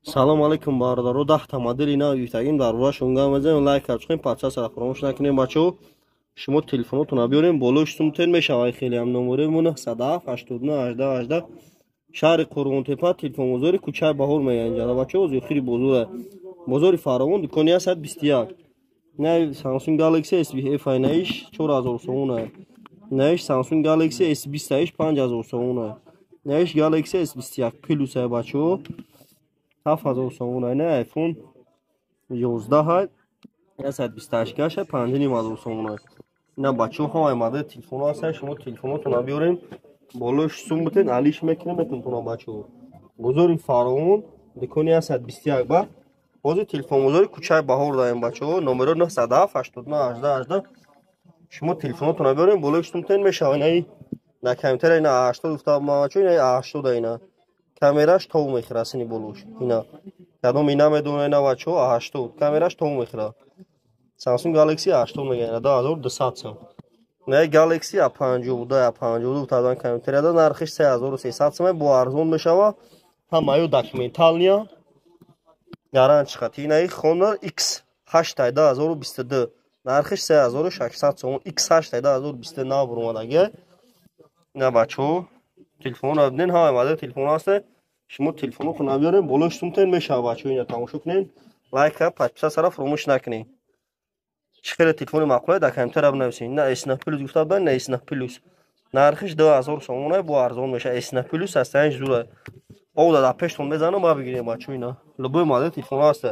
Салом алейкум, бародаро. 10-та модели нав гирифтагим, дар бораашон гап мезанем. Лайк чиқем, подписаться фаромӯш накунем, бачаҳо. Шумо телефонотонро биёрем, болои сумтен мешавад. Хеле ҳам номерои мо 907 89 18 18, шаҳри Қурғонтепа, телефонбозори кӯчаи Баҳор меян инҷа, бачаҳо. Охири бозора, бозори Фаровон, дукони 121. На Samsung Galaxy S наиш 4000 сомона, наиш Samsung Galaxy S20 аиш 5000 сомона, наиш Galaxy S21 Plus ай, бачаҳо, 7000 сомона, на iPhone 11 128 гаша 5500 сомона. Ина, бачаҳо, ҳамаи модели телефонҳо ҳастанд. Шумо телефонотонро биёрем, болои сум бутен, алиш мекунем метонтона, бачаҳо. Бозори Фаровон, дукони 121 ба ҳозир телефонбозори кӯчаи Баҳор даем, бачаҳо. Номеро 907 89 18 18. Шумо телефонотонро биёрем, болои сумтен мешава. Инаи на камтара, ина 80 гуфта, бачаҳо, ина 80, ина камераш тов мехӯра, сини болош. Ина кадом ина медона, ина, бачаҳо, 80 камераш тов мехӯра. Samsung Galaxy 80 мегӯяд, 2200 сом. На Galaxy A52, A52 тадан камтарада, нархиш 3300 сом, бо арзон мешава. Ҳамаё документальный, гарантия хати. Инаи Honor X8 2022, нархиш 3600 сом. X8 2022 нав буромадаги. Ина, бачаҳо, телефонро бинен, ҳамаи модели телефон ҳаст. Шумо телефонотонро биёрем, болои сумтен мешава, бачаҳо. Ина тамошо кунед, лайка, подписаться фаромӯш накунед. Чӣ хеле телефони маъқулае, дар компютера бинависед. На S9 Plus гуфта будан, на S9 Plus нархиш 2000 сомона, бо арзон мешава. S9 Plus ҳастаянш зура. Ода дар пештон мезанам, ма бигирем, бачаҳо. Ина любой модели телефон ҳаста.